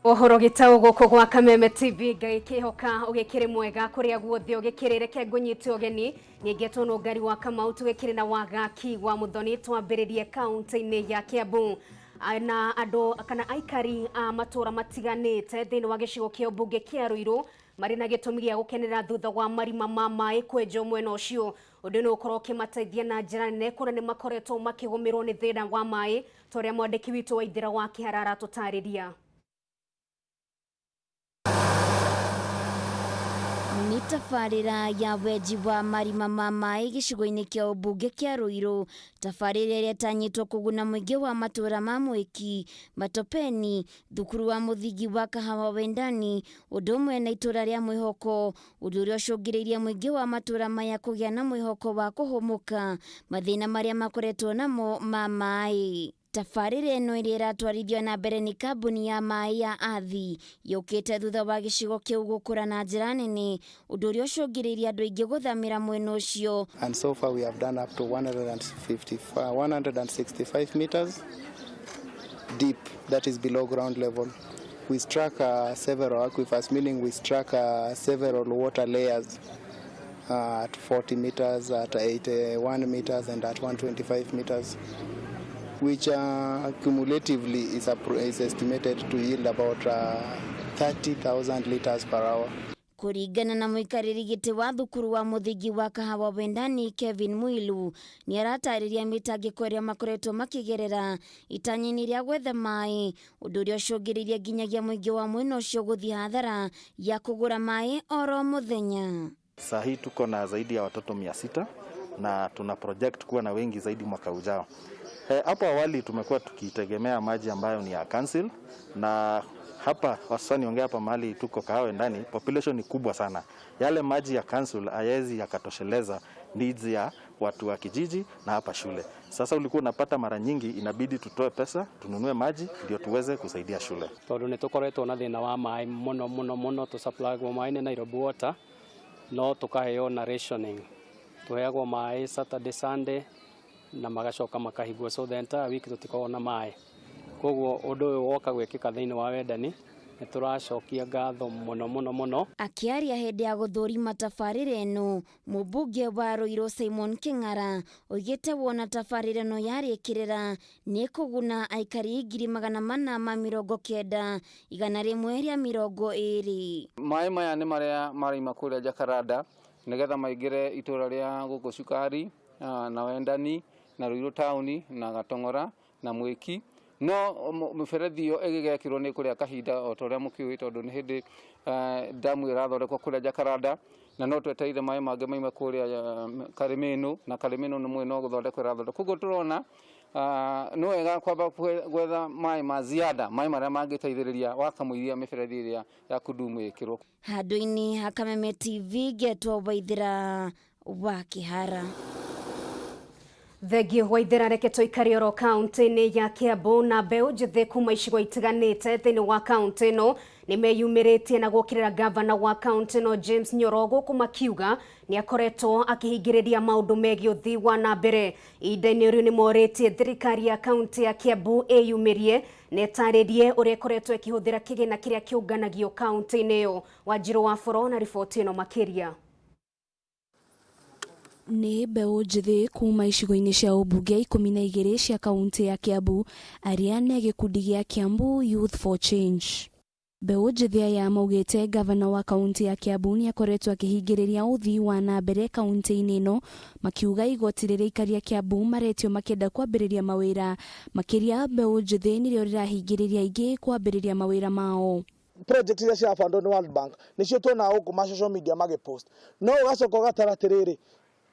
Ũhoro gĩtaũ gũkũ gwa Kameme TV. Ngai kĩhoka ũgĩkĩrĩ mwega kũrĩa guothe ũgĩkĩrĩ. Reke ngũnyite ũgeni nĩngetwo Nũngari wa Kamau, tũgĩkĩrĩ na Wagaki wa Mũthoni. Twambĩrĩrie kaunti-inĩ ya Kiambu na andũ kana aikari a matũra matiganĩte thĩinĩ wa gĩcigo kĩa ũmbunge kĩa Ruiru marĩ na gĩtũmi gĩa gũkenera thutha wa marima ma maĩ kwenjwo mwena ũcio. Ũndũ nĩ ũkorwo ũkĩmateithia na njĩra nene kuona nĩ makoretwo makĩgũmĩrwo nĩ thĩna wa maĩ, ta ũrĩa mwandĩki witũ wa Ithira wa Kĩhara aratũtarĩria. Nĩ tabarĩra ya wenji wa marima ma maĩ gĩcigo-inĩ kĩa ũmbunge kĩa Ruiru, tabarĩra ĩrĩa ĩtanyĩtwo kũguna mũingĩ wa matũũra ma Mwĩki, Matopeni, thukuru wa mũthingi wa Kahawa Wendani, ũndũ ũmwe na itũũra rĩa Mwĩhoko, ũndũ ũrĩa ũcũngĩrĩirie mũingĩ wa matũũra maya kũgĩa na mwĩhoko wa kũhũmũka mathĩna marĩa makoretwo namo ma maĩ. Tabarĩra ĩno ĩrĩa ĩratwarithio na mbere nĩ kambuni ya maĩ ya Athi yũkĩte thutha wa gĩcigo kĩu gũkũra na njĩra nene, ũndũ ũrĩa ũcũngĩrĩirie andũ aingĩ gũthamĩra mwena ũcio. And so far we have done up to 155, 165 meters deep, that is below ground level. We struck several aquifers, meaning we struck several water layers at 40 meters, at 81 meters, and at 125 meters, which cumulatively is estimated to yield about 30,000 liters per hour. Kũringana na mũikarĩri gĩtĩ wa thukuru wa mũthingi wa Kahawa Wendani, Kevin Mwilu, nĩ aratarĩria mĩtangĩko ĩrĩa makoretwo makĩgerera itanya-inĩ rĩa gwetha maĩ, ũndũ ũrĩa ũcũngĩrĩirie nginyagia mũingĩ wa mwena ũcio gũthiĩ hathara ya kũgũra maĩ oro mũthenya. Saa hii tuko na zaidi ya watoto 600 na tuna project kuwa na wengi zaidi mwaka ujao. Hapo awali tumekuwa tukitegemea maji ambayo ni ya council, na hapa sasa niongea hapa mahali tuko Kahawa Wendani, population ni kubwa sana. Yale maji ya council hayawezi yakatosheleza needs ya watu wa kijiji na hapa shule. Sasa ulikuwa unapata mara nyingi inabidi tutoe pesa tununue maji ndio tuweze kusaidia shule. Tondu nĩ tũkoretwo na thĩna wa maĩ mũno mũno mũno, tũsupplyagwo maĩ nĩ Nairobi Water, no tũkaheo na rationing. Tũheagwo maĩ Saturday, Sunday na magacoka makahingwo, so the entire week tũtikoragwo na maĩ. Koguo ũndũ ũyũ woka gwĩkĩka thĩinĩ wa Wendani, nĩ tũracokia ngatho mũno mũno mũno. Akĩaria hĩndĩ ya gũthũrima tabarĩra ĩno, mũmbunge wa Ruiru Simon Kĩng'ara oigĩte wona tabarĩra ĩno yarĩkĩrĩra nĩ ĩkũguna aikari 409,120. Maĩ maya nĩ marĩa maraima kũrĩa Jacaranda nĩgetha maingĩre itũra rĩa gũkũ Cukari na Wendani na Ruiru taũni na Gatong'ora na Mwĩki, no mĩberethi ĩyo ĩgĩgekĩrwo nĩ kũrĩa kahinda o ta ũrĩa mũkĩũĩ, tondũ nĩ hĩndĩ damu ĩrathondekwo kũrĩa Jacaranda, na no twetereire maĩ mangĩ maime kũrĩa Karĩmĩnũ, na Karĩmĩnũ nĩ mwena no gũthondekwo ĩrathondekwo. Koguo tũrona nĩ wega kwamba gwetha maĩ ma ziada, maĩ marĩa mangĩteithĩrĩria wakamũiria mĩberethi ĩrĩa ya kudumu ĩkĩrwo. Handũ-inĩ ha Kameme TV, ngetwo Waithĩra wa Kĩhara. Thengio Waithĩra. Reke tũikare oro kaunti-inĩ ya Kiambu na mbeũ njĩthĩ kuma icigo itiganĩte thĩinĩ wa kaunti ĩno nĩ meyumĩrĩtie na gũkĩrĩra gavana wa kaunti ĩno James Nyoro, gũkũ makiuga nĩ akoretwo akĩhingĩrĩria maũndũ megiĩ ũthii wa na mbere. Ihinda-inĩ rĩu nĩ morĩtie thirikari ya kaunti ya Kiambu ĩyumĩrie na ĩtarĩrie ũrĩa ĩkoretwo ĩkĩhũthĩra kĩgĩna kĩrĩa kĩũnganagio kaunti-inĩ ĩyo. Wanjirũ wa Boro na riboti ĩno makĩria. Nĩ mbeũ njĩthĩ kuma icigo-inĩ cia ũmbunge 12 cia kaunti ya Kiambu arĩa nĩ gĩkundi gĩa Kiambu Youth for Change. Mbeũ njĩthĩ aya maugĩte gavana wa kaunti ya Kiambu nĩ akoretwo akĩhingĩrĩria ũthii wa na mbere kaunti-inĩ ĩno, makiuga igoti rĩrĩa aikari a Kiambu maretio makĩenda kwambĩrĩria mawĩra, makĩria mbeũ njĩthĩ, nĩrĩo rĩrahingĩrĩria aingĩ kwambĩrĩria mawĩra mao. Project iria cirabandwo nĩ World Bank nĩcio tuonaga gũkũ ma social media magĩpost, no ũgacoka ũgatara atĩrĩrĩ,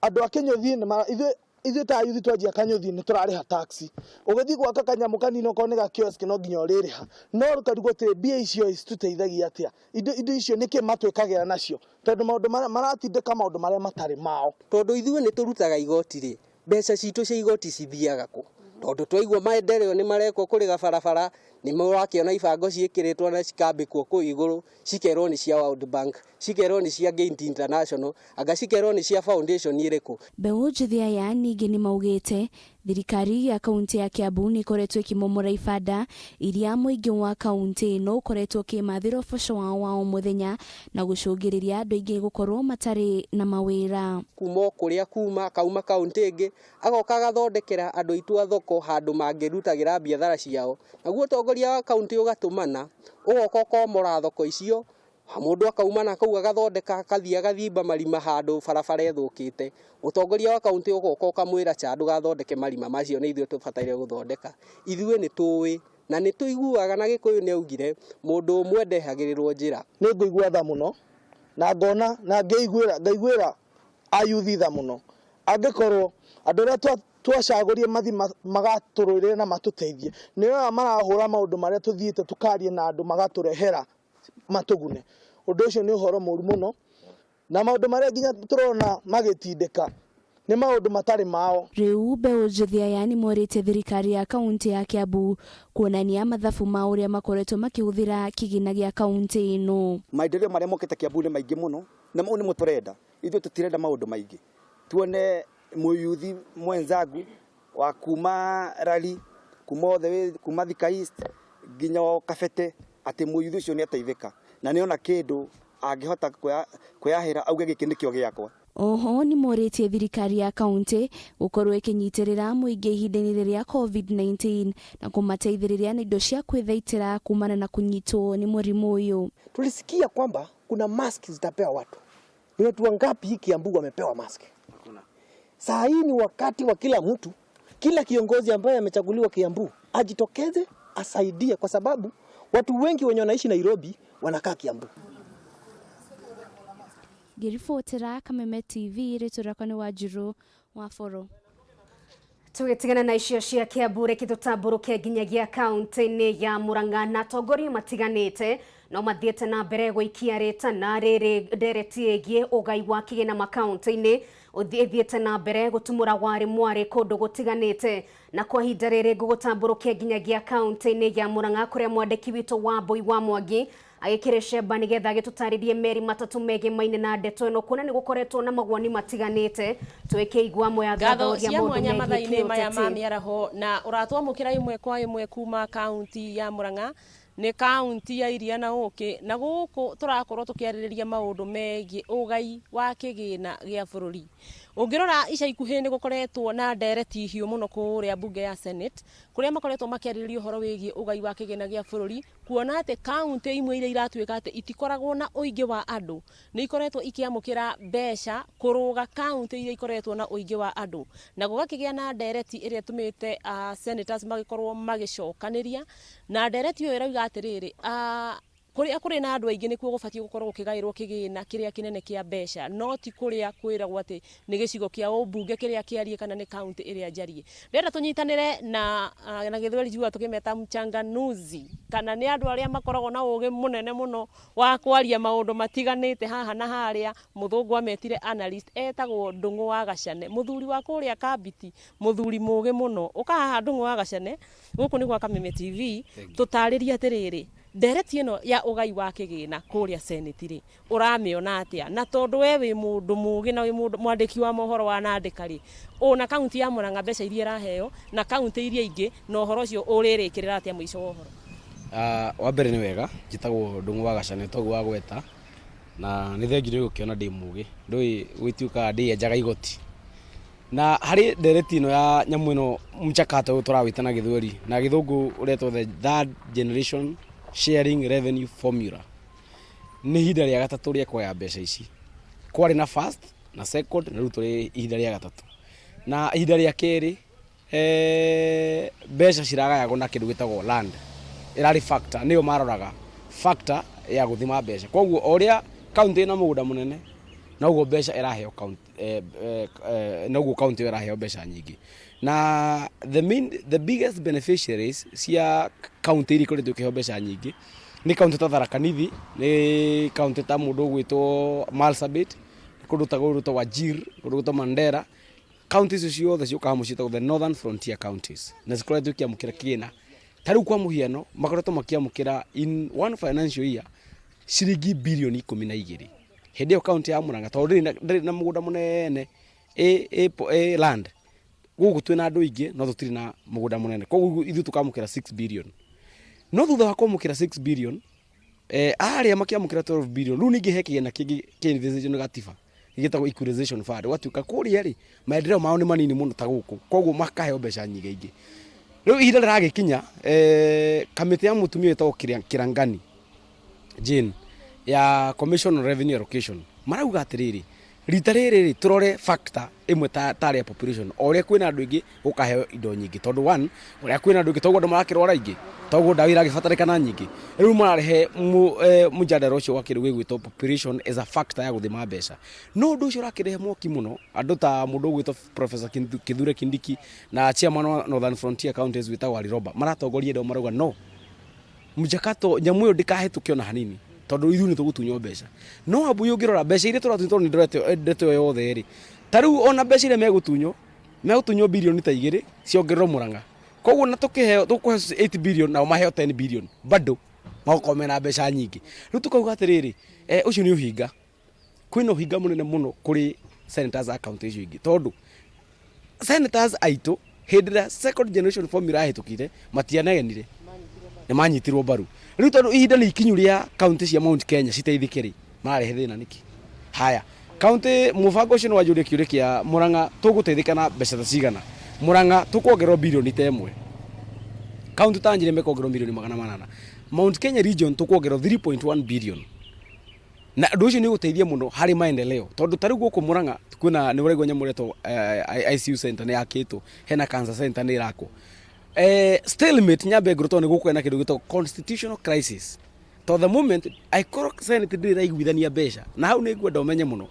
andũ a Kĩnyũthi nĩ ithuĩ ta yuthi twanjia Kanyũthi nĩ tũrarĩha tax. Ũgĩthiĩ gwaka kanyamũ kanini, okorwo nĩ ga kiosk, no nginya ũrĩrĩha, no ũkarigwo atĩrĩ, mbia icio citũteithagia atĩa? Indo icio nĩkĩ matwĩkagĩra nacio? Tondũ maũndũ marĩa maratindĩka maũndũ marĩa matarĩ mao. Tondũ ithuĩ nĩ tũrutaga igoti rĩ, mbeca citũ cia igoti cithiaga kũ? Tondũ twaigua maendeleo nĩ marekwo kũrĩga barabara. Nĩ mũrakĩona ibango ciĩkĩrĩtwo na cikambĩkwo kũu igũrũ, cikerwo nĩ cia World Bank, cikerwo nĩ cia Gaint International, anga cikerwo nĩ cia foundation ĩrĩkũ. Mbeũ njĩthĩ aya ningĩ nĩ maugĩte thirikari ya kaunti ya Kiambu nĩ ĩkoretwo ĩkĩmomora ibanda iria mũingĩ wa kaunti ĩno ũkoretwo ũkĩmathĩra ũboco wao wa o mũthenya na gũcũngĩrĩria andũ aingĩ gũkorwo matarĩ na mawĩra. Kuma o kũrĩa kuma, akauma kaunti ĩngĩ, agoka agathondekera andũ aitũ a thoko handũ mangĩrutagĩra biathara ciao. Naguo ũtongoria wa kaunti ũgatũmana, ũgoka ũkomora thoko icio, mũndũ akauma na kũu agathondeka, akathiĩ agathimba marima handũ barabara ĩthũkĩte. Ũtongoria wa kaunti ũgoka ũkamwĩra cha ndũgathondeke marima macio, nĩ ithuĩ tũbataire gũthondeka. Ithuĩ nĩ tũĩ na nĩ tũiguaga, na Gĩkũyũ nĩ augire mũndũ ũmwe ndehagĩrĩrwo njĩra. Nĩ ngũigua tha mũno na ngona na ngĩiguĩra ngaiguĩra ayuthi tha mũno, angĩkorwo andũ arĩa twacagũrie mathi magatũrũĩrĩre na matũteithie nĩ aya marahũra maũndũ marĩa tũthiĩte tũkarie na andũ magatũrehera matũgune. Ũndũ ũcio nĩ ũhoro mũru mũno, na maũndũ marĩa nginya tũrona magĩtindĩka nĩ maũndũ matarĩ mao. Rĩu mbeũ njĩthĩ aya nĩ morĩtie thirikari ya kaunti ya Kiambu kuonania mathabu ma ũrĩa makoretwo makĩhũthĩra kĩgĩna gĩa kaunti ĩno. Maendeleo marĩa mokĩte Kiambu nĩ maingĩ mũno, na mau nĩmo tũrenda. Ithuĩ tũtirenda maũndũ maingĩ, tuone mũyuthi mwenzangu wa kuma Rari, kuma othe, kuma Thika East nginya o Kabete, atĩ mũyuthi ũcio nĩ ateithĩka na nĩona kĩndũ angĩhota kwĩyahĩra auge gĩkĩ nĩkĩo gĩakwa. Oho nĩ morĩtie thirikari ya kaunti gũkorwo ĩkĩnyitĩrĩra mũingĩ ihinda-inĩ rĩa COVID-19 na kũmateithĩrĩria na indo cia kwĩthaitĩra kumana na kũnyitwo nĩ mũrimũ ũyũ. Tulisikia kwamba kuna mask zitapewa watu. Ni watu wangapi hii Kiambu wamepewa mask? Hakuna. Saa hii ni wakati wa kila mtu, kila kiongozi ambaye amechaguliwa Kiambu ajitokeze asaidie, kwa sababu watu wengi wenye wanaishi Nairobi wanakaa Kiambu. Ngĩribotera Kameme TV, rĩtwa rĩakwa nĩ Wanjiru wa Boro. Tũgĩtigana na icio cia Kiambu, reke tũtambũrũke nginyagia kaunti-inĩ ya Murang'a, na atongoria matiganĩte no mathiĩte na mbere gũikia rĩtana rĩrĩ ndereti ĩgiĩ ũgai wa kĩgĩna makaunti-inĩ ĩthiĩte na mbere gũtumũra warĩ mwarĩ kũndũ gũtiganĩte. Na kwa ihinda rĩrĩ ngũgũtambũrũkia nginyagia kaunti-inĩ ya Murang'a kũrĩa mwandĩki witũ wa Mbui wa Mwangi agĩkĩrĩ cemba nĩgetha agĩtũtarĩrie meri matatũ megemaine na ndeto ĩno, kuona nĩ gũkoretwo na mawoni matiganĩte. Twĩkĩigua amwe a ngatho cia mwanya mathaa-inĩ maya ma mĩaraho, na ũratwamũkĩra ĩmwe kwa ĩmwe kuma kaunti ya Murang'a, nĩ kaunti ya iria na ũkĩ, na gũkũ tũrakorwo tũkĩarĩrĩria maũndũ megiĩ ũgai wa kĩgĩna gĩa bũrũri. Ũngĩrora ica ikuhĩ nĩ gũkoretwo na ndereti hiũ mũno kũrĩa mbunge ya Senate, kũrĩa makoretwo makĩarĩrĩria ũhoro wĩgiĩ ũgai wa kĩgĩna gĩa bũrũri, kuona atĩ kaunti imwe iria iratuĩka atĩ itikoragwo na ũingĩ wa andũ nĩ ikoretwo ikĩamũkĩra mbeca kũrũga kaunti iria ikoretwo na ũingĩ wa andũ, na gũgakĩgĩa na ndereti ĩrĩa ĩtũmĩte senators magĩkorwo magĩcokanĩria, na ndereti ĩyo ĩrauga atĩrĩrĩ, kũrĩa kũrĩ na andũ aingĩ nĩkuo gũbatiĩ gũkorwo gũkĩgaĩrwo kĩgĩna kĩrĩa kĩnene kĩa mbeca, no ti kũrĩa kwĩragwo atĩ nĩ gĩcigo kĩa ũmbunge kĩrĩa kĩarie kana nĩ kaunti ĩrĩa njarie. Ndĩrenda tũnyitanĩre na gĩthweri njugaga tũkĩmeta mchanganuzi, kana nĩ andũ arĩa makoragwo na ũgĩ mũnene mũno wa kwaria maũndũ matiganĩte haha na harĩa. Mũthũngũ ametire analyst, etagwo Ndung'u wa Gacane, mũthuri wa kũrĩa Kambiti, mũthuri mũgĩ mũno. Ũka haha Ndung'u wa Gacane, gũkũ nĩ gwa Kameme TV, tũtarĩrie atĩrĩrĩ, ndereti ĩno ya ũgai wa kĩgĩna kũrĩa Senate rĩ, ũramĩona atĩa? Na tondũ we wĩ mũndũ mũgĩ na wĩ mũndũ mwandĩki wa mohoro wanandĩka rĩ, ona kaunti ya Murang'a mbeca iria ĩraheo na kaunti iria ingĩ, na ũhoro ũcio ũrĩrĩkĩrĩra atĩa mũico wa ũhoro? Wa mbere nĩ wega, njĩtagwo Ndung'u wa Gacane toguo wa gweta, na nĩ thengiũ nĩ gũkĩona ndĩ mũgĩ, ndũĩ gwĩtuĩkaga ndĩyenjaga igoti. Na harĩ ndereti ĩno ya nyamũ ĩno mchakato ũyũ tũrawĩta na gĩthweri na gĩthũngũ ũretwo the third generation sharing revenue formula, nĩ ihinda rĩa gatatũ rĩa kuoya mbeca ici. Kwarĩ na first na second, na rĩu tũrĩ ihinda rĩa gatatũ. Na ihinda rĩa kerĩ, mbeca ciragayagwo na kĩndũ gĩtagwo land, ĩrarĩ factor, nĩyo maroraga factor ya gũthima mbeca. Koguo o ũrĩa kaunti ĩna mũgũnda mũnene, noguo mbeca ĩraheo kaunti, noguo kaunti ĩyo ĩraheo mbeca nyingĩ. Na the biggest beneficiaries cia kaunti iria ikoretwo ikĩheo mbeca nyingĩ nĩ kaunti ta Tharaka Nithi, nĩ kaunti ta mũndũ ũgwĩtwo Marsabit, kũndũ ta gwĩtwo Wajir, kũndũ gwĩtwo Mandera. Kaunti icio ciothe ciũkaga hamwe ciĩtagwo the Northern Frontier counties, na cikoretwo ikĩamũkĩra kĩgĩna Ta rĩu kwa mũhiano makoretwo makĩamũkĩra in one financial year ciringi birioni 12. Hĩndĩ ĩyo kaunti ya Murang'a tondũ ndĩrĩ na mũgũnda mũnene ĩ land, gũkũ twĩna andũ aingĩ no tũtirĩ na mũgũnda mũnene, koguo ithuĩ tũkamũkĩra 6 billion. No thutha wa kwamũkĩra 6 billion, arĩa makĩamũkĩra 12 billion, rĩu ningĩ he kĩgĩna kĩngĩ kĩa envisaged nĩ gatiba gĩtagwo equalization fund, ũgatuĩka kũrĩa rĩ maendeleo mao nĩ manini mũno ta gũkũ, koguo makaheo mbeca nyingĩ ingĩ. Rĩu ihinda rĩragĩkinya, kamĩtĩ ya mũtumia ĩtagwo Kĩrangani Jane ya Commission on Revenue Allocation marauga atĩrĩrĩ, rita rĩrĩ rĩ tũrore factor ĩmwe ta tarĩa population, o ũrĩa kwĩna andũ aingĩ gũkaheo indo nyingĩ, tondũ one, ũrĩa kwĩna andũ aingĩ toguo andũ marakĩrwara aingĩ, toguo ndawa iragĩbatarĩkana nyingĩ. Rĩu mararehe mũjadara ũcio wa kĩndũ gĩgwĩtwo population as a factor ya gũthima mbeca. No ũndũ ũcio ũrakĩrehe mwaki mũno, andũ ta mũndũ ũgwĩtwo Professor Kithure Kindiki na chairman wa Northern Frontier Counties wĩtagwo Aliroba maratongoria ndo marauga no mchakato nyamũ ĩyo ndĩkahĩtũke ona hanini, tondũ ithuĩ nĩ tũgũtunywo mbeca. No Wambui, ũngĩrora mbeca iria tũratunywo, tondũ nĩ ndorete ndeto ĩyo yothe rĩ, ta rĩu ona mbeca iria megũtunywo birioni ta 2 ciongererwo Murang'a, koguo na tũkĩheo tũkũheo 8 billion, nao maheo 10 billion, bado magakorwo mena mbeca nyingĩ. Rĩu tũkauga atĩrĩrĩ, ũcio nĩ ũhinga, kwĩna ũhinga mũnene mũno kũrĩ senators a county icio ingĩ, tondũ senators aitũ hĩndĩ ĩrĩa second generation formula yahĩtũkire matianegenire, nĩ manyitirwo mbaru. Rĩu tondũ ihinda nĩ ikinyu rĩa county cia Mount Kenya citeithĩke rĩ, mararehe thĩna nĩkĩ? Haya, county mũbango ũcio nĩ wanjũria kĩũria kĩa Murang'a, tũgũteithĩka na mbeca ta cigana? Murang'a tũkuongererwo birioni ta 1, county ta Nyĩrĩ mekongererwo mirioni 800, Mount Kenya region tũkuongererwo 3.1 billion, na ũndũ ũcio nĩ ũgũteithia mũno harĩ maendeleo, tondũ ta rĩu gũkũ Murang'a kwĩna, nĩ ũraigua nyamũ ĩretwo ICU center nĩ yakĩtwo, hena cancer center nĩ ĩrakwo. Stalemate nyambe ngũrũ, tondũ nĩ gũkũgĩa na kĩndũ gĩtagwo constitutional crisis, to the moment angĩkorwo Senate ndĩrĩ ĩraiguithania mbeca. Na hau nĩ ngwenda ũmenye mũno,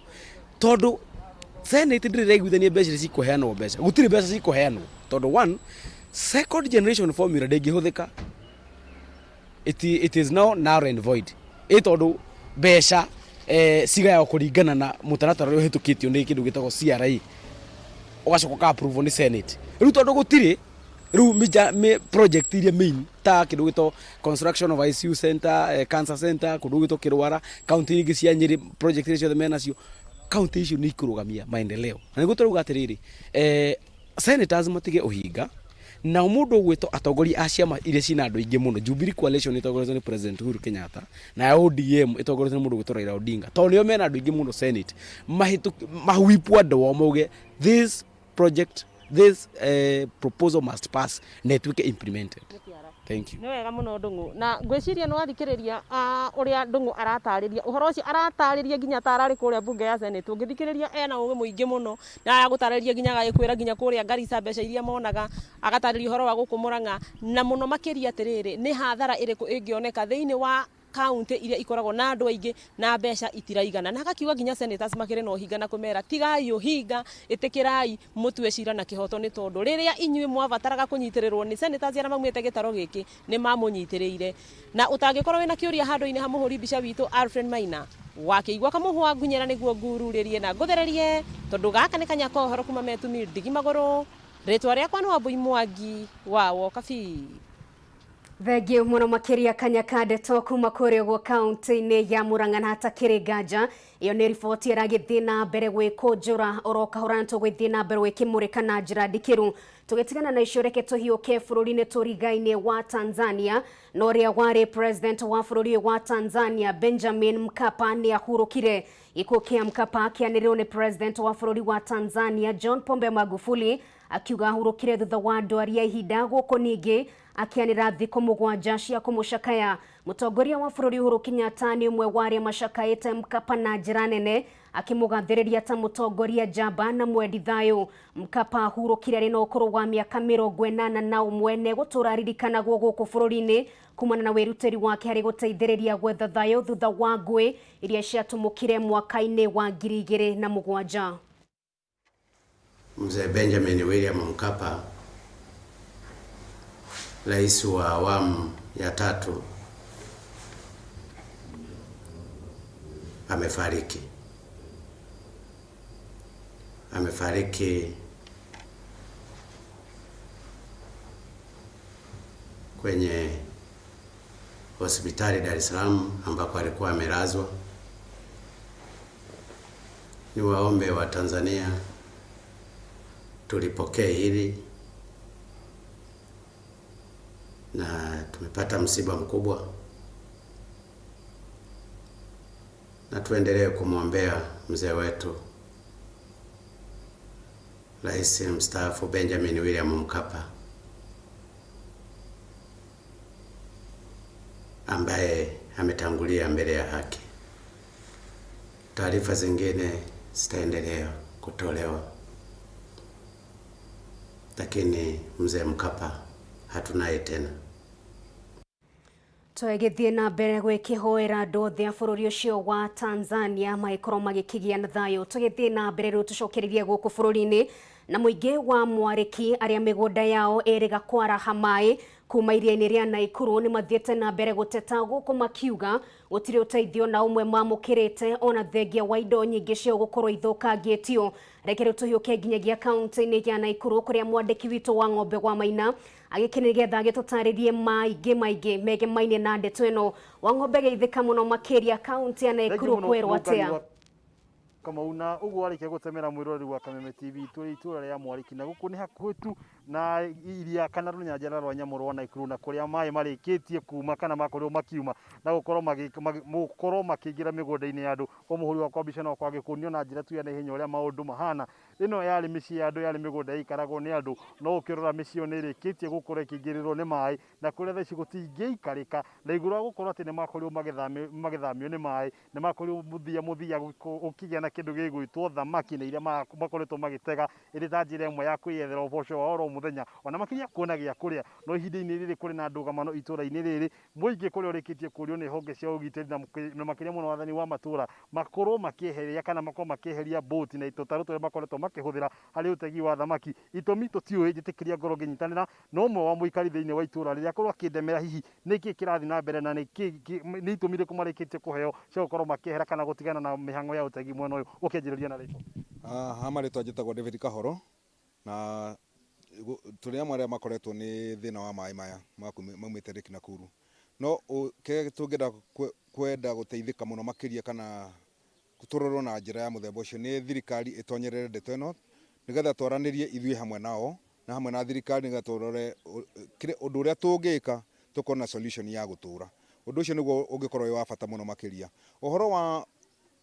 tondũ Senate ndĩrĩ ĩraiguithania mbeca iria cikũheanwo, mbeca gũtirĩ mbeca cikũheanwo, tondũ one, second generation formula ndĩngĩhũthĩka, it is now null and void, ĩ tondũ mbeca cigayagwo kũringana na mũtaratara ũrĩa ũhĩtũkĩtio nĩ kĩndũ gĩtagwo CRA, ũgacoka ũka approve nĩ Senate. Rĩu tondũ gũtirĩ rĩu project iria main ta kĩndũ gĩtagwo construction of ICU center, cancer center, kũndũ gwĩtwo Kĩrwara, county ingĩ cia Nyĩrĩ, project iria ciothe menacio, county icio nĩ ikũrũgamia maendeleo. Na nĩguo tũrauga atĩrĩrĩ, senators matige ũhinga, nao mũndũ ũgwĩtwo atongoria a ciama iria cina andũ aingĩ mũno, Jubilee Coalition ĩtongoretio nĩ President Uhuru Kenyatta na ya ODM ĩtongoretio nĩ mũndũ ũgwĩtwo Raila Odinga, tondũ nĩo mena andũ aingĩ mũno Senate, mahwipwo andũ ao mauge this project, this proposal must pass na ĩtuĩke implemented. Thank you. Nĩ wega mũno, Ndung'u, na ngwĩciria nĩ wathikĩrĩria ũrĩa Ndung'u aratarĩria ũhoro ũcio, aratarĩria nginya ta ararĩ kũrĩa bunge ya Senate. Ũngĩthikĩrĩria ena ũgĩ mũingĩ mũno na agũtarĩria nginya agagĩkwĩra nginya kũrĩa Garissa mbeca iria monaga, agatarĩria ũhoro wa gũkũ Murang'a, na mũno makĩria atĩrĩrĩ, nĩ hathara ĩrĩkũ ĩngĩoneka thĩinĩ wa kaunti iria ikoragwo na andũ aingĩ na mbeca itiraigana, na agakiuga nginya senators makĩrĩ na ũhinga na kũmera tigai ũhinga, ĩtĩkĩrai mũtue cira na kĩhoto, nĩ tondũ rĩrĩa inyuĩ mwabataraga kũnyitĩrĩrwo nĩ senators arĩa maumĩte gĩtaro gĩkĩ nĩ mamũnyitĩrĩire. Na ũtangĩkorwo wĩna kĩũria handũ-inĩ ha mũhũri mbica witũ Alfred Maina wakĩigua kamũhwa ngunyĩra nĩguo ngururĩrie na ngũthererie, tondũ gaka nĩ kanya ka ũhoro kuma metumi ndigi magũrũ. Rĩtwa rĩakwa nĩ Wambui Mwangi wa Wokabi. Thengiũ mũno makĩria, Kanyaka, ndeto kuma kũrĩa ũguo kaunti-inĩ ya Murang'a. Na hatakĩrĩ nganja ĩyo nĩ riboti ĩragĩthiĩ na mbere gwĩkũnjũra oro kahora, na tũgũthiĩ na mbere gwĩkĩmũrĩka na njĩra ndikĩru. Tũgĩtigana na icio, reke tũhiũke bũrũri-inĩ tũrigainĩ wa Tanzania, na ũrĩa warĩ president wa bũrũri ũyũ wa Tanzania Benjamin Mkapa nĩ ahurũkire. Gĩkuũ kĩa Mkapa kĩanĩrĩrwo nĩ president wa bũrũri wa Tanzania John Pombe Magufuli, akiuga ahurũkire thutha wa ndwari ya ihinda gũkũ, ningĩ akĩanĩra thikũ 7 cia kũmũcakaya. Mũtongoria wa bũrũri Uhuru Kenyatta nĩ ũmwe wa arĩa macakaĩte Mkapa na njĩra nene, akĩmũgathĩrĩria ta mũtongoria njamba na mwendi thayũ. Mkapa ahurũkire arĩ na ũkũrũ wa mĩaka 81, na egũtũra aririkanagwo gũkũ bũrũri-inĩ kumana na wĩrutĩri wake harĩ gũteithĩrĩria gwetha thayũ thutha wa ngũĩ iria ciatumũkire mwaka-inĩ wa 2007. Mzee Benjamin William Mkapa, rais wa awamu ya tatu, amefariki. Amefariki kwenye kwenye hospitali Dar es Salaam ambako alikuwa amelazwa. Niwaombe wa Tanzania tulipokee hili na tumepata msiba mkubwa, na tuendelee kumwombea mzee wetu Rais mstaafu Benjamin William Mkapa ambaye ametangulia mbele ya haki. Taarifa zingine zitaendelea kutolewa, lakini mzee Mkapa hatunaye tena. Twegithie na mbere gwikihoera andu othe a bururi ucio wa Tanzania magikorwo magikigia na thayu. Tugithie na mbere riu tucokererie guku bururi-ini na muingi wa Mwariki aria migunda yao iriga kwaraha mai kuma iria-ini ria Naikuru ni mathiete na mbere guteta guku makiuga gutiri uteithio na umwe mamukirite ona thengia wa indo nyingi cio gukorwo ithukangitio. Reke riu tuhiuke nginyagia kaunti-ini ya Naikuru kuria mwandiki witu wa Ng'ombe wa Maina agikinigetha agitutaririe maingi maingi megemaine na ndeto ino. Wa Ng'ombe geithika muno makiria kaunti ya Naikuru kwerwo atia? Kamau na uguo arikia gutemera mwiroreri wa Kameme TV turi itura ria Mwariki na guku ni hakuhi tu na iria kana runyanjara rwa nyamu rwa Naikuru na kuria maĩ marĩkĩtie kuma kana makorirwo makiuma na gũkorwo makĩingĩra mĩgũnda-inĩ ya andũ. Kwa mũhũri wakwa mbica no kwage kuonio na njĩra tu ya naihenya ũrĩa maũndũ mahana. Ĩno yarĩ mĩciĩ ya andũ, yarĩ mĩgũnda ĩikaragwo nĩ andũ, no ũkĩrora mĩciĩ ĩyo nĩ ĩrĩkĩtie gũkorwo ĩkĩingĩrĩrwo nĩ maĩ na kũrĩa thaa ici gũtingĩikarĩka, na igũrũ wa gũkorwo atĩ nĩ makorirwo magĩthamio nĩ maĩ, nĩ makorirwo mũthia gũkĩgĩa na kĩndũ gĩgwĩtwo thamaki na iria makoretwo magĩtega ĩrĩ ta njĩra ĩmwe ya kwĩyethera ũboco wa oro mũthenya ona makĩria kuona gĩa kũrĩa. No ihinda-inĩ rĩrĩ kũrĩ na ndũgamano itũra-inĩ rĩrĩ mũingĩ kũrĩa ũrĩkĩtie kũrio nĩ honge cia ũgitĩri na makĩria mũno wathani wa matũra makorwo makĩeheria kana makorwo makĩeheria boti na tũtarũ tũrĩa makoretwo makĩhũthĩra harĩ ũtegi wa thamaki. Itũmi tũtiũĩ, njĩtĩkĩria ngorwo ngĩnyitanĩra na ũmwe wa mũikari thĩinĩ wa itũra rĩrĩa akorwo akĩndemera hihi nĩkĩ kĩrathiĩ na mbere na nĩ itũmi irĩkũ marĩkĩtie kũheo cia gũkorwo makĩehera kana gũtigana na mĩhang'o ya ũtegi mwena ũyũ. Ũkĩanjĩrĩria na rĩtwa. Ha marĩtwa njĩtagwo David Kahoro na tũrĩ amwe arĩa makoretwo nĩ thĩna wa maĩ maya maumĩte Lake Nakuru. No kĩrĩa tũngĩenda kwenda gũteithĩka mũno makĩria kana tũrorwo na njĩra ya mũthemba ũcio nĩ thirikari ĩtonyerere ndeto ĩno nĩgetha twaranĩrie ithuĩ hamwe nao na hamwe na thirikari nĩgetha tũrore ũndũ ũrĩa tũngĩka tũkorwo na solution ya gũtũra. Ũndũ ũcio nĩguo ũngĩkorwo wĩ wa bata mũno makĩria. Ũhoro wa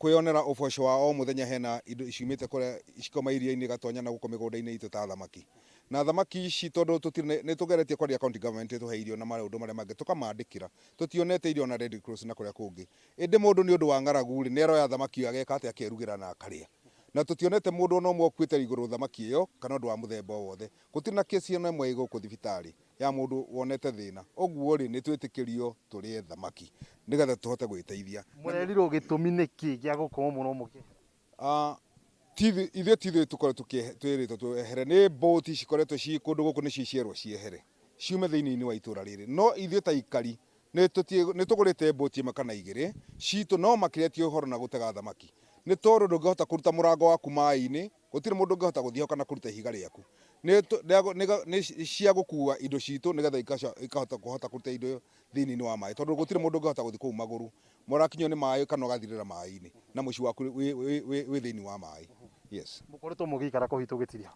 kwĩyonera ũboco wa o mũthenya hena indo ciumĩte kũrĩa cikoma iria-inĩ igatonya na gũkũ mĩgũnda-inĩ itũ ta thamaki. Na thamaki ici tondũ nĩ tũgeretie kwaria county government ĩtũhe irio na maũndũ marĩa mangĩ tũkamandĩkĩra, tũtionete irio na Red Cross na kũrĩa kũngĩ. Ĩndĩ mũndũ nĩ ũndũ wa ng'aragu rĩ, nĩ aroya thamaki ĩyo ageka atĩa, akerugĩra na akarĩa. Na tũtionete mũndũ ona ũmwe ũkuĩte igũrũ thamaki ĩyo kana ũndũ wa mũthemba o wothe. Gũtirĩ na kesi ona ĩmwe ĩ gũkũ thibitarĩ ya mũndũ wonete thĩna. Ũguo rĩ, nĩ twĩtĩkĩrio tũrĩe thamaki nĩgetha tũhote gwĩteithia. Mũrerirwo gĩtũmi nĩkĩ gĩa gũkorwo mũno mũkĩehera? Ithuĩ ti ithuĩ tũkoretwo twĩrĩtwo twehere, nĩ boti cikoretwo ciĩ kũndũ gũkũ nĩcio cierwo ciehere ciume thĩinĩ wa itũra rĩrĩ. No ithuĩ ta aikari nĩ tũgũrĩte boti ĩmwe kana igĩrĩ citũ, no makĩria ti ũhoro na gũtega thamaki. Nĩ tondũ ndũngĩhota kũruta mũrango waku maĩ-inĩ, gũtirĩ mũndũ ũngĩhota gũthiĩ ho kana kũruta ihiga rĩaku. Nĩ cia gũkua indo citũ nĩgetha ikahota kũhota kũruta indo thĩinĩ wa maĩ, tondũ gũtirĩ mũndũ ũngĩhota gũthiĩ kũu magũrũ mũrakinyio nĩ maĩ kana ũgathirĩra maĩ-inĩ na mũciĩ waku wĩ thĩinĩ wa maĩ. Yes. Mũkoretwo mũgĩikara kũ hitũgĩtiria?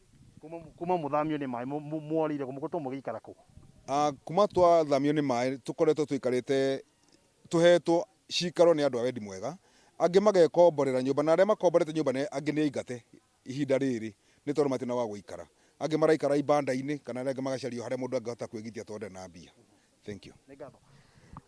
Kuma mũthamio nĩ maĩ mworĩire kũ, mũkoretwo mũgĩikara kũ? Kuma twathamio nĩ maĩ tũkoretwo tũikarĩte tũhetwo cikaro nĩ andũ a wendi mwega, angĩ magekomborera nyũmba na arĩa makomborete nyũmba angĩ nĩ aingate ihinda rĩrĩ nĩ tondũ matirĩ na gwa gũikara. Angĩ maraikara ibanda-inĩ kana arĩa angĩ magacario harĩa mũndũ angĩhota kwĩgitia tondũ ndarĩ na mbia. Thank you. Nĩ ngatho.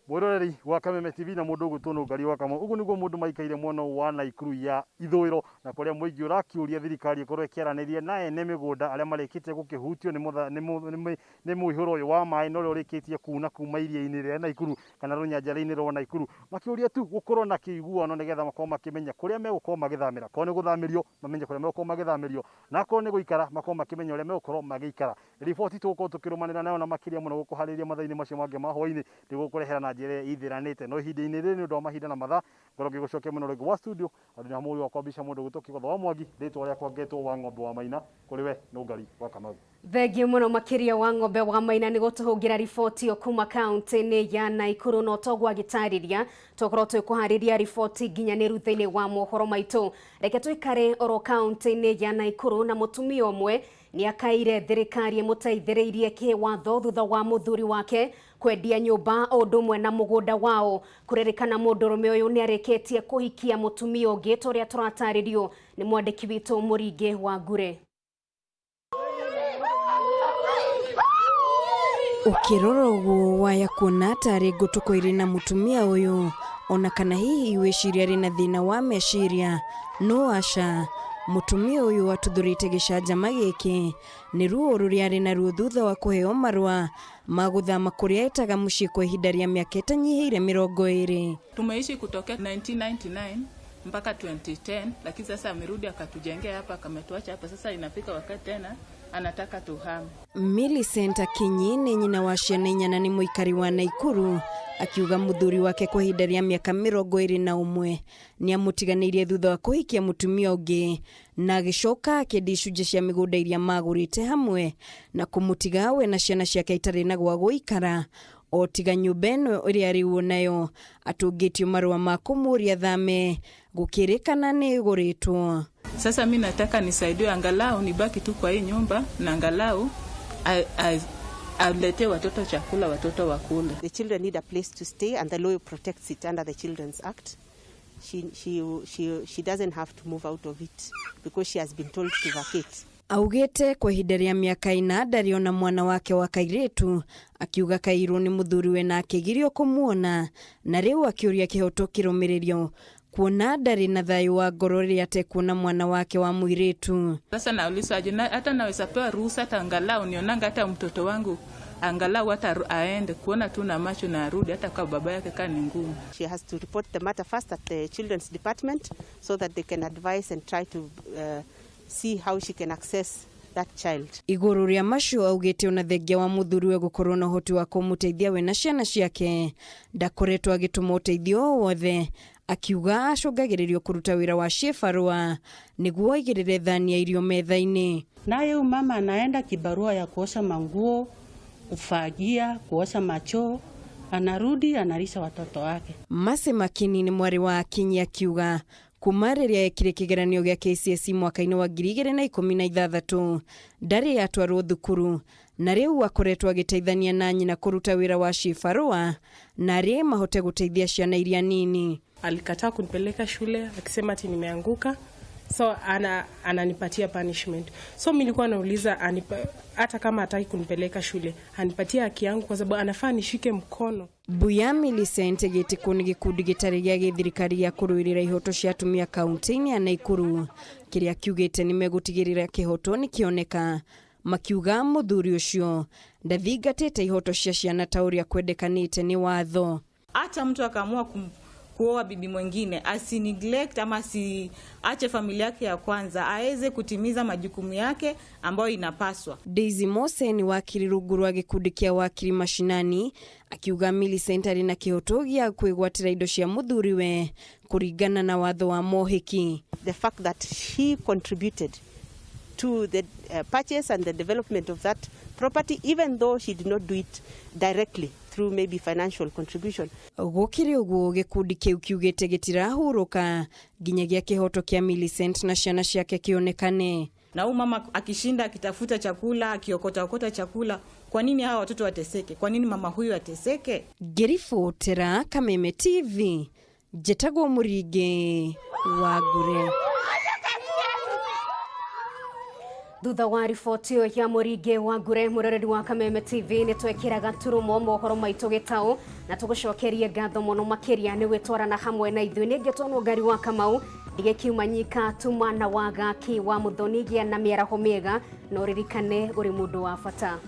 Mwiroreri wa Kameme TV na mũndũ ũgwĩtwo Nũngari wa Kamau, ũguo nĩguo mũndũ maikaire mwena wa Naikuru ya ithũĩro na kũrĩa mũingĩ ũrakĩũria thirikari ĩkorwo ĩkĩaranĩria na ene mĩgũnda arĩa marĩkĩtie gũkĩhutio nĩ mũihũro ũyũ wa maĩ na ũrĩa ũrĩkĩtie kuna kuma iria-inĩ rĩa Naikuru kana rũnyanjara-inĩ rwa Naikuru, makĩũria tu gũkorwo na kĩiguano nĩgetha makorwo makĩmenya kũrĩa megũkorwo magĩthamĩra. Korwo nĩ gũthamĩrio mamenye kũrĩa megũkorwo magĩthamĩrio, na akorwo nĩ gũikara makorwo makĩmenya ũrĩa megũkorwo magĩikara. Riboti tũgũkorwo tũkĩrũmanĩra nayo na makĩria mũno gũkũharĩria mathaa-inĩ macio mangĩ ma hwaĩ-inĩ nĩguo gũkũrehera na njĩra njĩra ĩrĩa ithĩranĩte. No ihinda-inĩ rĩrĩ nĩ ũndũ wa mahinda na mathaa, ngorwo ngĩgũcokia mũno rĩngĩ wa studio, andũ nĩ hamũri wakwa mbica mũndũ gwĩtwo Kĩgotho wa Mwangi, rĩtwa rĩakwa ngetwo wa ng'ombe wa Maina, kũrĩ we Nũngari wa Kamau. Thengiũ mũno makĩria wa ng'ombe wa Maina nĩ gũtũhũngĩra riboti ĩyo kuma kaunti-inĩ ya Naikuru. No toguo agĩtarĩria, tũkorwo twĩkũharĩria riboti nginyanĩru thĩinĩ wa mohoro maitũ. Reke tũikare oro kaunti-inĩ ya Naikuru, na mũtumia ũmwe nĩ akaire thirikari ĩmũteithĩrĩirie kĩwatho thutha wa mũthuri wake kwendia nyũmba o ũndũ ũmwe na mũgũnda wao. Kũrerĩkana mũndũrũme ũyũ nĩ arĩkĩtie kũhikia mũtumia ũngĩ, ta ũrĩa tũratarĩrio nĩ mwandĩki witũ Mũringĩ wa Ngure. Ũkĩrora ũguo waya kuona tarĩ ngũtũko irĩ na mũtumia ũyũ, ona kana hihi wĩciria arĩ na thĩna wa meciria, no aca. Mũtumia ũyũ atuthũrĩte gĩcanjama gĩkĩ nĩ ruo rũrĩa arĩ naruo thutha wa kũheo marũa ma gũthama kũrĩa etaga mũciĩ kwa ihinda rĩa mĩaka ĩtanyihĩire 20. Tumeishi kutokea 1999 mpaka 2010, lakini sasa amerudi akatujengea hapa, akametuacha hapa. Sasa inafika wakati tena anataka tuhame. Millicent Akinyi nĩ nyina wa ciana inya na nĩ mũikari wa Naikuru, akiuga mũthuri wake kwa ihinda rĩa mĩaka 21 nĩ amũtiganĩirie thutha wa kũhikia mũtumia ũngĩ, na agĩcoka akĩendia icunjĩ cia mĩgũnda iria magũrĩte hamwe na kũmũtiga we na ciana ciake itarĩ na gwa gũikara, o tiga nyũmba ĩno ĩrĩa rĩu nayo atũngĩtio marũa ma kũmũria thame gũkĩrĩkana nĩ ĩgũrĩtwo. Sasa mi nataka nisaidiwe angalau nibaki tu kwa hii nyumba na angalau aletee watoto chakula, watoto wakule. The children need a place to stay and the law protects it under the Children's Act. She doesn't have to move out of it because she has been told to vacate. Augĩte kwa ihinda rĩa mĩaka 4 ndarĩ ona mwana wake wa kairĩtu, akiuga kairwo nĩ mũthuriwe na akĩgirio kũmuona, na rĩu akĩũria kĩhoto kĩrũmĩrĩrio kuona ndarĩ na thayũ wa ngoro rĩrĩa atekuona mwana wake wa mũirĩtu. Sasa nauliza aje, hata naweza pewa ruhusa hata angalau nionanga hata mtoto wangu angalau hata aende kuona tu na macho na arudi hata kwa baba yake kama ni ngumu. She has to report the matter first at the children's department so that they can advise and try to see how she can access that child. Igũrũ rĩa macio augĩte ona thengia wa mũthuriwe gũkorwo na ũhoti wa kũmũteithia we na ciana ciake, ndakoretwo agĩtũma ũteithio o wothe, akiuga acũngagĩrĩrio kũruta wĩra wa ciĩbarũa nĩguo aigĩrĩre thani ya irio metha-inĩ. Naye huyu mama anaenda kibarua ya kuosha manguo, kufagia, kuosha macho, anarudi analisha watoto wake. Mercy Makini nĩ mwarĩ wa Akinyi, akiuga kuma rĩrĩa ekire kĩgeranio gĩa KCSE mwaka-inĩ wa 2016 ndarĩ atwarwo thukuru, na rĩu akoretwo agĩteithania na nyina kũruta wĩra wa cibarũa na arĩ mahote gũteithia ciana iria nini. Alikataa kunipeleka shule akisema ati nimeanguka, so ananipatia punishment. So mimi nilikuwa nauliza hata kama hataki kunipeleka shule anipatie haki yangu, kwa sababu anafaa nishike mkono. Mbuya Millicent gĩtĩkwo nĩ gĩkundi gĩtarĩ gĩa gĩthirikari gĩa kũrũĩrĩra ihoto cia atumia kaunti-inĩ ya Naikuru kĩrĩa kiugĩte nĩ megũtigĩrĩra kĩhoto nĩ kĩoneka, makiuga mũthuri ũcio ndathingatĩte ihoto cia ciana ta ũrĩa kwendekanĩte nĩ watho. Hata mtu akaamua kuoa bibi mwingine, asi neglect ama asiache familia yake ya kwanza, aweze kutimiza majukumu yake ambayo inapaswa. Daisy Mose ni wakiri rungu rwa gĩkundi kĩa wakiri mashinani, akiuga Millicent arĩ na kĩhoto gĩa kwĩgwatĩra indo cia mũthuriwe kũringana na watho wa mohiki. The fact that she contributed to the purchase and the development of that property, even though she did not do it directly through maybe financial contribution. Gũkĩrĩ ũguo, gĩkundi kĩu kiugĩte gĩtirahurũka nginyagia kĩhoto kĩa Millicent na ciana ciake kĩonekane. Na huyu mama akishinda akitafuta chakula, akiokota okota chakula, kwa nini hawa watoto wateseke? Kwa nini mama huyu ateseke? Ngĩribotera Kameme TV, njĩtagwo Mũringĩ wa Ngure. Thutha wa riboti ĩyo ya Mũringĩ wa Ngure, mũroreri wa Kameme TV, nĩ twekĩraga turumo mohoro maitũ gĩtaũ na tũgũcokerie ngatho mũno makĩria nĩ gwĩtwarana hamwe na ithuĩ. Nĩ ngĩtwo Nũngari wa Kamau, ndigĩkiuma nyika tuma na wagaki wa Mũthoni, gĩa na mĩaraho mĩega, na ũririkane ũrĩ mũndũ wa bata.